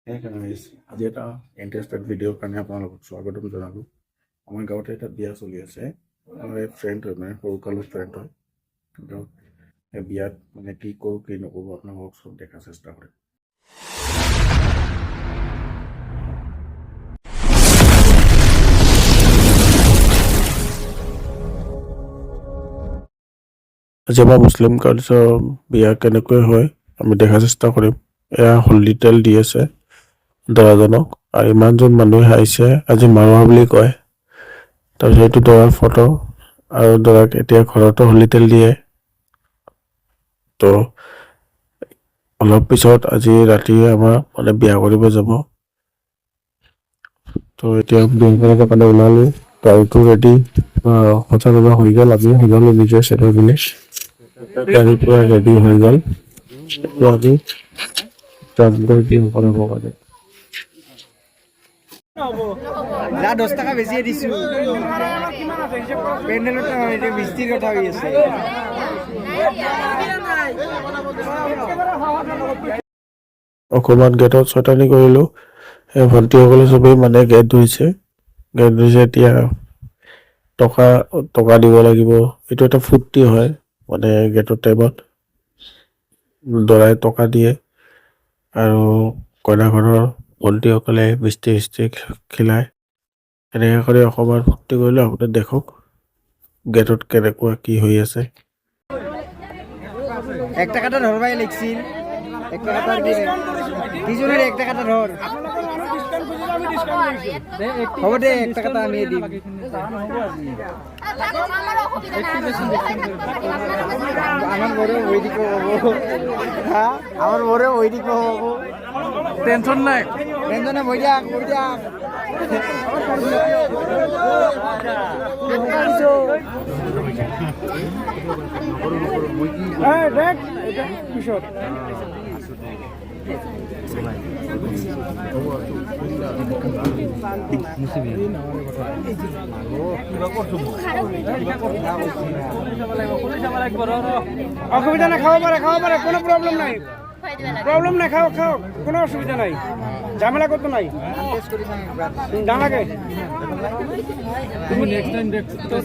Hey guys, আজি এটা interested ভিডিঅ'ৰ কাৰণে আপোনালোকক স্বাগতম জনালোঁ। আমাৰ গাঁৱতে এটা বিয়া চলি আছে। আমাৰ এই ফ্ৰেণ্ড হয়, মানে সৰুকালৰ ফ্ৰেণ্ড হয়। গাঁৱত এই বিয়াত মানে কি কৰোঁ, কি নকৰোঁ, আপোনালোকক চব দেখা চেষ্টা কৰিম। আজি আমাৰ মুছলিম কালচাৰৰ বিয়া কেনেকৈ হয়, আমি দেখা চেষ্টা কৰিম। এয়া হলদি তেল দি আছে দৰাজনক আৰু ইমানজন মানুহে আহিছে আজি। মাৰোৱা বুলি কয়। তাৰপিছত এইটো দৰাৰ ফটো আৰু দৰাক এতিয়া ঘৰতো হলদি তেল দিয়ে। তো অলপ পিছত আজি ৰাতি আমাৰ মানে বিয়া কৰিব যাব। তো এতিয়া বিয়া কৰিবৰ কাৰণে ওলালো। গাড়ীটো ৰেডি, সজা সজা হৈ গ'ল। আমি সজালো নিজে চেটৰ বুলি। গাড়ী পুৰা ৰেডি হৈ গ'ল। এতিয়া আমি যামগৈ বিয়া কৰিবৰ কাৰণে। যা, 10 টকা বেছিয়ে দিছো। পেণ্ডেলত নহয়, এইটো মিস্ত্ৰীৰ কথা হৈ আছে। অকণমান গেটত চয়তানি কৰিলোঁ। এই ভণ্টিসকলে চবেই মানে গেট ধৰিছে, গেট ধৰিছে। এতিয়া টকা টকা দিব লাগিব। এইটো এটা ফূৰ্তি হয়, মানে গেটৰ টাইমত দৰাই টকা দিয়ে আৰু কইনা ঘৰৰ ভণ্টিসকলে মিষ্টি চিষ্টি খিলায়। এনেকৈ কৰি অকণমান ফূৰ্তি কৰিলোঁ। আপুনি দেখক গেটত কেনেকুৱা কি হৈ আছে। 1 টকাটা ধৰবাই লাগিছিল। 1 টকাটা দুজনেৰ 1 টাকাটা ধৰ। হ'ব দে, 1 টকাটা আমি দিম। আমাৰ বৰে বহি দিব ক'ব। হা, আমাৰ বৰে বহি দিব ক'ব। টেনচন নাই। টেনচন নাই, বহি থাক, বহি থাক। অসুবিধা নাই, খাব পাৰে, খাব পাৰে, কোনো প্ৰব্লেম নাই, প্ৰব্লেম নাই। খাওক, খাওক, কোনো অসুবিধা নাই, ঝামেলা কৰতে নাই। নালাগে।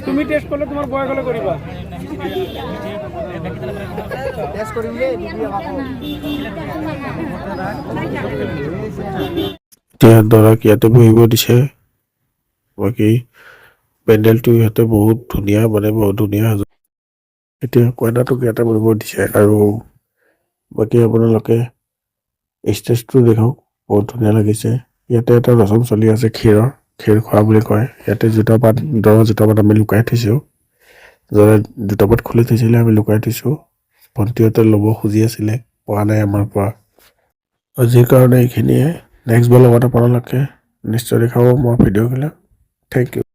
তুমি টেষ্ট কৰলে তোমাৰ বয় গেলে কৰিবা। টেষ্ট কৰিম দেই, দিবি আমাকো। এতিয়া দৰাক ইয়াতে বহিব দিছে। বাকী পেণ্ডেলটো ইহঁতে বহুত ধুনীয়া, মানে বহুত ধুনীয়া সজা। এতিয়া কইনাটোক ইয়াতে বহিব দিছে আৰু বাকী আপোনালোকে ষ্টেজটো দেখক, বহুত ধুনীয়া লাগিছে। ইয়াতে এটা ৰচম চলি আছে ক্ষীৰৰ, ক্ষীৰ খোৱা বুলি কয়। ইয়াতে জোতা পাত, দৰা জোতা পাত আমি লুকাই থৈছোঁ। দৰাই জোতা পাত খুলি থৈছিলে, আমি লুকাই থৈছোঁ। ভণ্টিহঁতে ল'ব খুজি আছিলে, পোৱা নাই আমাৰ পৰা। আজিৰ কাৰণে এইখিনিয়ে। নেক্সট ব্লগত আপোনালোকে নিশ্চয় দেখাব মোৰ ভিডিঅ'বিলাক। Thank U.